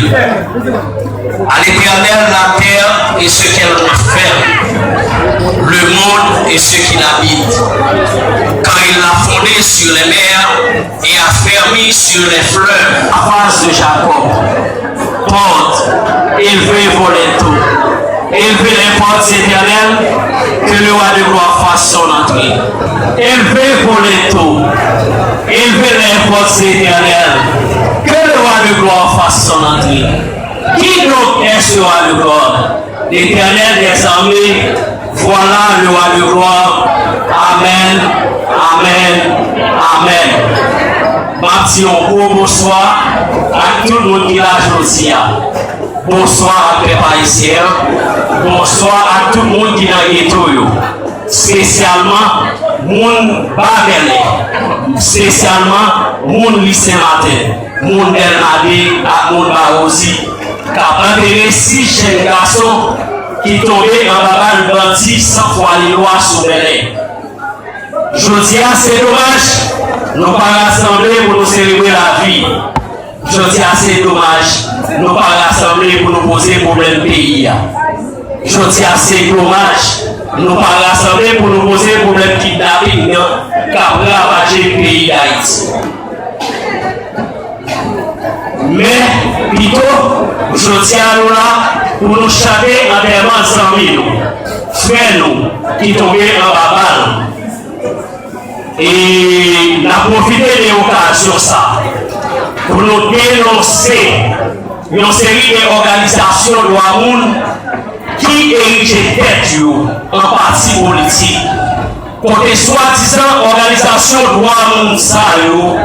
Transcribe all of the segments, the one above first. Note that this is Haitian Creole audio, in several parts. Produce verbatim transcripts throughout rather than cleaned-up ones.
À l'Éternel la terre et ce qu'elle renferme, le monde et ce qu'il habite. Car il l'a fondée sur les mers et affermie sur les fleuves. La face de Jacob, porte, élevez vos linteaux. Élevez les portes éternelles, que le roi de gloire fasse son entrée. Élevez vos linteaux. Élevez les portes éternelles, que le roi de gloire fasse son entrée. Qui donc est ce roi de gloire? L'Éternel des armées, voilà le roi de gloire. Amen, amen, amen. M ap di yon gwo bonswa ak tout moun ki la jodi a. Bonswa ak pèp ayisyen an. Bonswa ak tout moun ki nan geto yo. Espesyalman moun Ba Bèlè. Espesyalman moun Ri Sen Maten. Moun Dèlma de ak moun Bawozi k ap antere sis jèn gason ki tonbe anba bal bandi san fwa ni lwa sou Bèlè. Jodi a, se domaj, nou pa rasanble pou nou selebre lavi. Jodi a, se domaj, nou pa rasanble pou nou poze pwoblèm peyi a. Jodi a, se domaj, nou pa rasanble pou nou poze pwoblèm kidnaping nan k ap ravaje peyi Dayiti. Men, pito, jodi a nou la pou nou chante antèman zanmi nou, frè nou ki tonbe anba bal. E n ap pwofite de okazyon sa pou nou denonse yon seri de òganizasyon dwa moun ki erije tèt yo an pati politik, kote swadizan òganizasyon dwa moun sa yo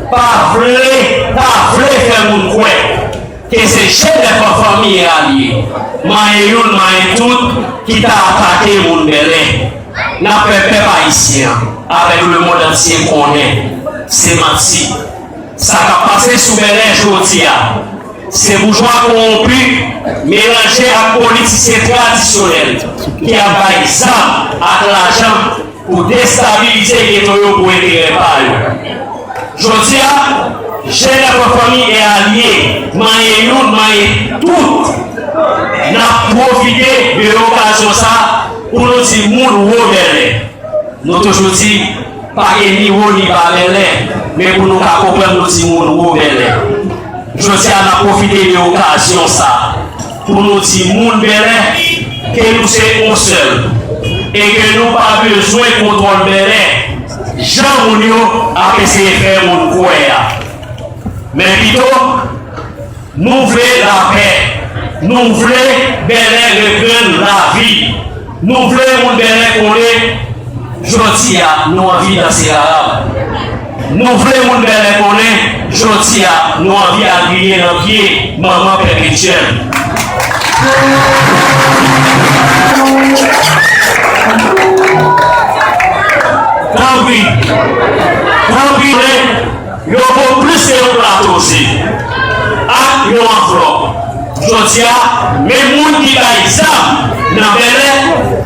pa vle, pa vle fè moun kwè ke se G nèf an fanmi e alye, manyen youn, manyen tout, ki ta atake moun Bèlè. N ap fè pèp ayisyen an avèk lemonn antye konnen se manti. Sa k ap pase sou Bèlè jodi a, se boujwa kowonpi melanje ak politisyen tradisyonèl ki ap bay zam ak lajan pou destabilize geto yo pou enterè pa yo. Jodi a, G nèf an fanmi e alye, manyen youn, manyen tout, n ap pwofite de okazyon sa pou nou di moun wo Bèlè. Nou toujou di, pa gen ni wo ni ba Bèlè, men pou nou ka konprann, nou di moun wo Bèlè. Jodi a, n ap pwofite de okazyon sa pou nou di moun Bèlè ke nou se yon sèl e ke nou pa bezwen kontwòl Bèlè jan moun yo ap eseye fè moun kwè a. Men pito, nou vle lapè, nou vle Bèlè reprann lavi, nou vle moun Bèlè konnen jodi a nou anvi danse rarab. Nou vle moun Bèlè konnen jodi a nou anvi al griyen nan pye manman pèpetyèl. Tanpri, tanpri, yo ba w plis ke yon plato ze ak yon anvlòp. Jodi a, menm moun ki bay zam nan Bèlè,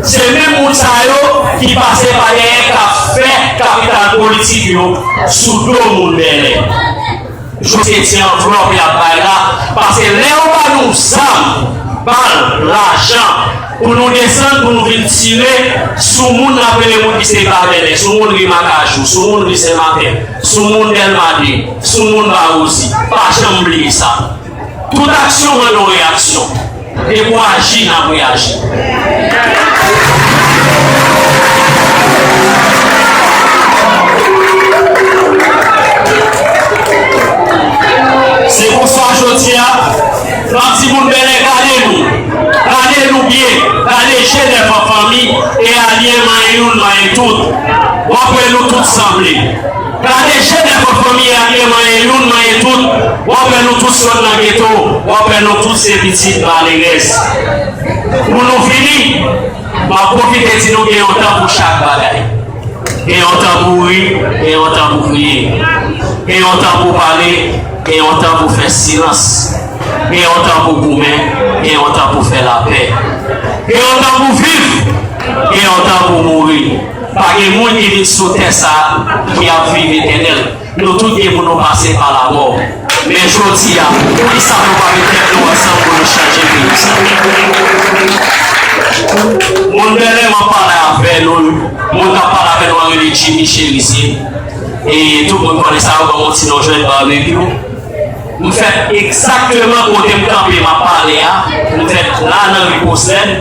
se menm moun sa yo ki pase pa dèyè k ap fè kapital politik yo sou do moun Bèlè. Jodi a, se anvlòp y ap bay la, paske lè yo ba nou zam, bal, lajan, pou nou desann, pou nou vin tire sou moun n ap rele moun ki se Ba Bèlè, sou moun Ri Makajou, sou moun Ri Sen Maten, sou moun Dèlma de, sou moun Bawozi. Pa janm bliye sa. Tout aksyon mande yon reyaksyon. Depi w aji, n ap reyaji. Se konsa jodi a, n ap di moun Bèlè, gade nou. Gade nou byen. Gade G nèf an fanmi e alye, manyen youn, manyen tout. W ap wè nou tout sanble. Gade G nèf an fanmi e alye, manyen youn, manyen tout. W ap wè nou tout sot nan geto. W ap wè nou tout se pitit malerèz. Pou nou fini, m ap pwofite di nou gen yon tan pou chak bagay. Gen yon tan pou ri, gen yon tan pou kriye. Gen yon tan pou pale, gen yon tan pou fè silans. Gen yon tan pou goumen, gen yon tan pou fè lapè. Gen yon tan pou viv, gen yon tan pou mouri. Pa gen moun ki vin sou tè sa a ki ap viv etènèl. Nou tout gen pou nou pase pa lamò. Men jodi a, poukisa nou pa met tèt nou ansanm pou nou chanje peyi sa? Moun Bèlè, m ap pale avè nou. Moun k ap pale avè nou an rele Jimmy Cherizier. E tout moun konnen sa, yo ban m yon ti non jwenn Babekyou. M fèt egzakteman kote m kanpe, m ap pale a. M fèt la nan ri Poslèn.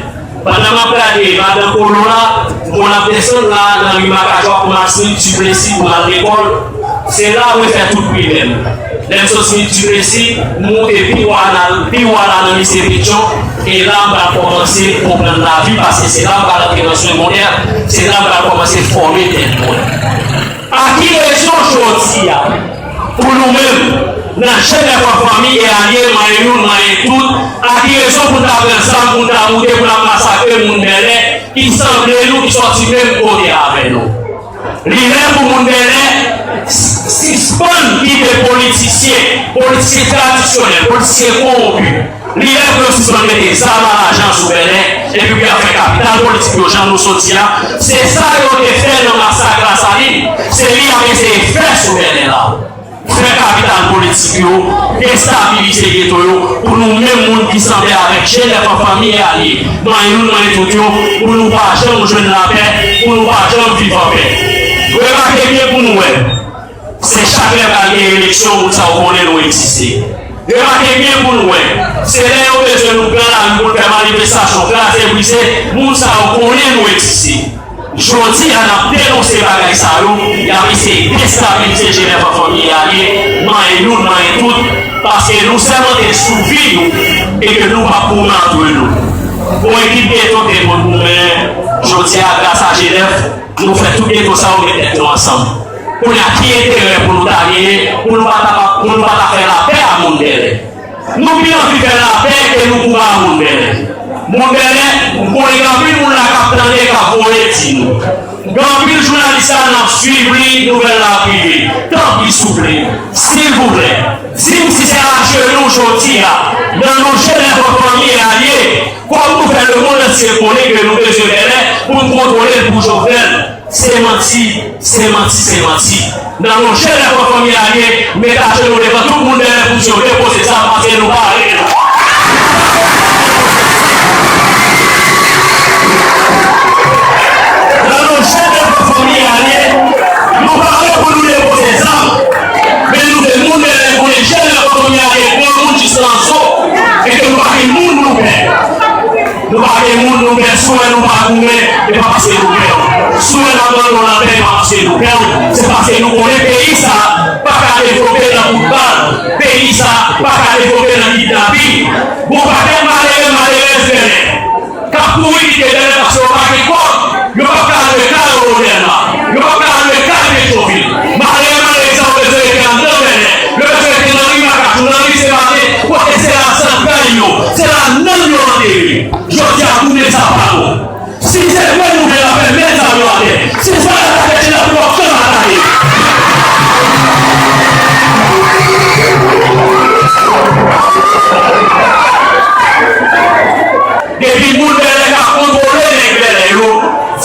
Pandan m ap gade madan Kolo la, pou n ap desann la nan ri Makajou a pou m al Smith Duplessis pou m al lekòl, se la mwen fè tout primè m. Lè m sot Smith Duplessis, m moute pi wo a nan, pi wo a la nan lise Petyon, e la m pral kòmanse konprann lavi, paske se la m pral antre nan segondè, se la m pral kòmanse fòme tèt mwen. A ki rezon jodi a, pou nou menm, nan G N F Fanmi e Alye, manyen youn, manyen tout, a ki rezon pou n ta pran zam, pou n ta moute, pou n ap masakre moun Bèlè, ki sanble nou, ki sòti menm kote avè nou? Li lè pou moun Bèlè s-, sispann kite politisyen, politisyen tradisyonèl, politisyen kowonpi, li lè pou yo sispann mete zam a lajan sou Bèlè, epi pou y ap fè kapital politik yo jan nou soti a. Se sa yo te fè nan masak Lasalin, se li y ap eseye fè sou Bèlè la. Fè kapital politik yo, destabilize geto yo, pou nou menm moun ki sanble avèk G N F Fanmi e Alye, manyen youn, manyen tout yo, pou nou pa janm jwenn lapè, pou nou pa janm viv anpè. Remake byen pou nou wè. Se chak lè pral gen eleksyon, moun sa yo konnen nou egziste. Remake byen pou nou wè. Se lè yo bezwen nou pran lari pou n fè manifestasyon, kraze, brize, moun sa yo konnen nou egziste. Jodi a, n ap denonse bagay sa yo, y ap eseye destabilize G N F Fanmi e Alye, manyen youn, manyen tout, paske nou sèmante sou vi nou, e ke nou p ap goumen antre nou. Bon, ekip geto te konn goumen, jodi a, gras a G N F, nou fè tout geto sa yo met tèt nou ansanm. Kounye a, ki enterè pou nou ta genyen, pou nou pa ta, pou nou pa ta fè lapè a moun Bèlè? Nou pi anvi fè lapè ke nou goumen a moun Bèlè. Moun Bèlè, m konnen gen anpil moun la k ap tande, k ap voye di nou. Gen anpil jounalis la, n ap swiv li, nouvèl la ap rive. Tanpri, souple, silvouplè, di m si se ajenou jodi a, nan non G N F Fanmi e Alye, kòm nou fè lemonn antye konnen ke nou bezwen Bèlè pou n kontwole l pou Jovenel. Se manti, se manti, se manti. Nan non G N F Fanmi e Alye, met ajenou devan tout moun Bèlè pou di yo depoze zam, paske nou pare. Nan non G N F Fanmi e Alye, nou pare pou nou depoze zam. Men nou vle moun Bèlè konnen G N F Fanmi e Alye, granmoun jis nan zo, e ke nou pa gen moun nou pè. Nou pa gen moun nou pè, si w wè nou pa goumen, e pa paske nou pè w. Si w wè n ap rann w lapè, e pa paske nou pè w. Se paske nou konnen peyi sa a pa ka devlope nan kout bal. Peyi sa a pa ka devlope nan kidnaping. Gon pakèt malere, malerèz Bèlè k ap kouri kite Bèlè paske yo pa gen kòb. Yo p ap ka lwe kay yo o Dèlma. Yo p ap ka lwe kay Petyonvil. Malere, malerèz sa yo bezwen rete anndan Bèlè. Yo bezwen rete nan ri Makajou, nan ri Senmaten, kote se la zantray yo, se la nanm yo antere. Jodi a, goumen sa pa bon. Si se vre nou vle lapè, met zam yo atè. Si se vre atake, se la pou w ap janm atake. Depi moun Bèlè ka kontwole nèg Bèlè yo,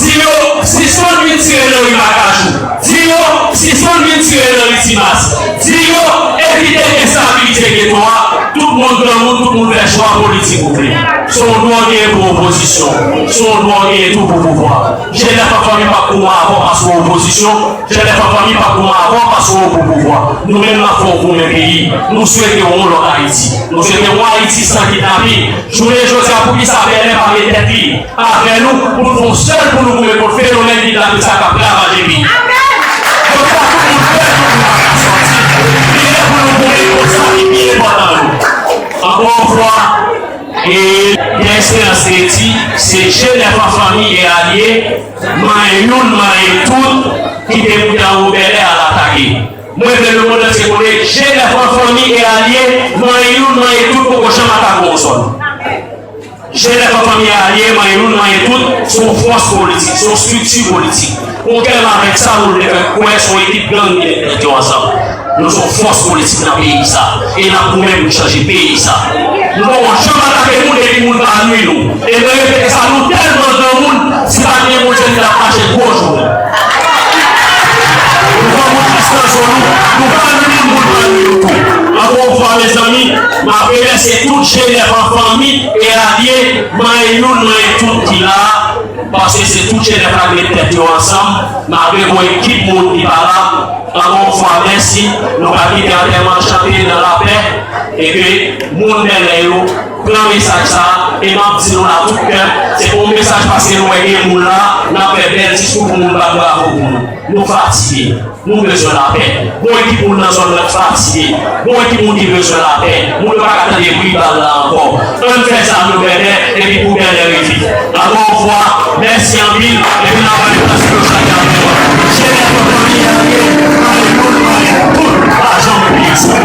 di yo sispann vin tire nan ri Makajou. Di yo sispann vin tire nan ri Timas. Di yo evite destabilize geto a. Tout moun granmoun, tout moun fè chwa politik ou vle. Se yon dwa w genyen pou opozisyon. Se yon dwa w genyen tou pou pouvwa. G N F Fanmi p ap goumen avè w paske w opozisyon. G N F Fanmi p ap goumen avè w paske w pou pouvwa. Nou menm n ap fè w goumen peyi. Nou swete w yon lòt Ayiti. Nou swete w yon Ayiti san kidnaping. Jounen jodi a, poukisa Bèlè pa met tèt li avè nou pou nou fè yon sèl, pou nou goumen kont fenomèn kidnaping sa k ap ravaje peyi a? Jodi a, tout moun pè, tout moun pa ka sòti. Li lè pou nou goumen kont sa ki pi enpòtan nou. Ankò yon fwa, e Pè Esperans te di, se G N F Fanmi e Alye, manyen youn, manyen tout, ki te moute anwo Bèlè al atake. Mwen vle lemonn antye konnen G N F Fanmi e Alye, manyen youn, manyen tout, poko janm atake yon zòn. G N F Fanmi e Alye, manyen youn, manyen tout, se yon fòs politik, se yon estrikti politik. Kontrèman avèk sa, nou vle fè kwè se yon ekip gang ki met tèt yo ansanm. Nou se yon fòs politik nan peyi sa, e n ap goumen pou n chanje peyi sa. Nou poko janm atake moun epi moun pa nwi nou. E mwen repete sa, nou tèlman granmoun, si pa t gen Bondye, nou t ap mache gwo jou. Nou pran moun jis nan zo nou, nou pa nwi moun, moun pa nwi nou tou. Ankò yon Mezanmi, m ap remèsye tout Jenèf an fanmi e alye, manyen youn, manyen tout ki la, paske se tout Jenèf la ki met tèt yo ansanm, malgre gon ekip moun ki pa la. Ankò yon fwa, mèsi. Nou pral kite antèman chante nan lapè, e ke moun Bèlè yo pran mesaj sa a, e m ap di nou la tout kè, se pa yon mesaj paske nou wè gen moun la, n ap fè bèl diskou pou moun bat bravo pou nou. Nou fatige. Nou bezwen lapè. Gon ekip moun nan zòn nan k fatige. Gon ekip moun ki bezwen lapè. Moun yo pa ka tande bri bal la ankò. Ann fè zam yo Bèlè, epi pou Bèlè rete. Ankò yon fwa, mèsi anpil, epi n ap bay plas pou yo chante avè mwen. Jenèf an fanmi, alye, manyen youn, manyen tout, pa janm bliye sa.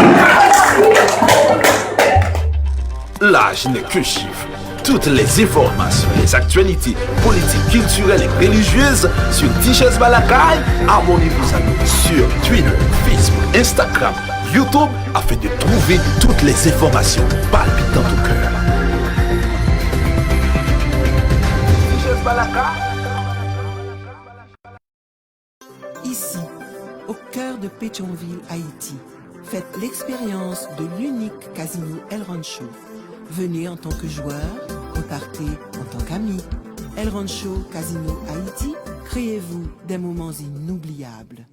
L'âge n'est qu'un chiffre. Toutes les informations, les actualités politiques, culturelles et religieuses sur Tichèz Balakay, abonnez-vous à nous sur Twitter, Facebook, Instagram, YouTube afin de trouver toutes les informations palpitantes au cœur. Tichèz Balakay. Ici, au cœur de Pétionville, Haïti, faites l'expérience de l'unique casino El Rancho. Venez en tant que joueur, repartez en tant qu'ami. El Rancho Casino Haïti, créez-vous des moments inoubliables.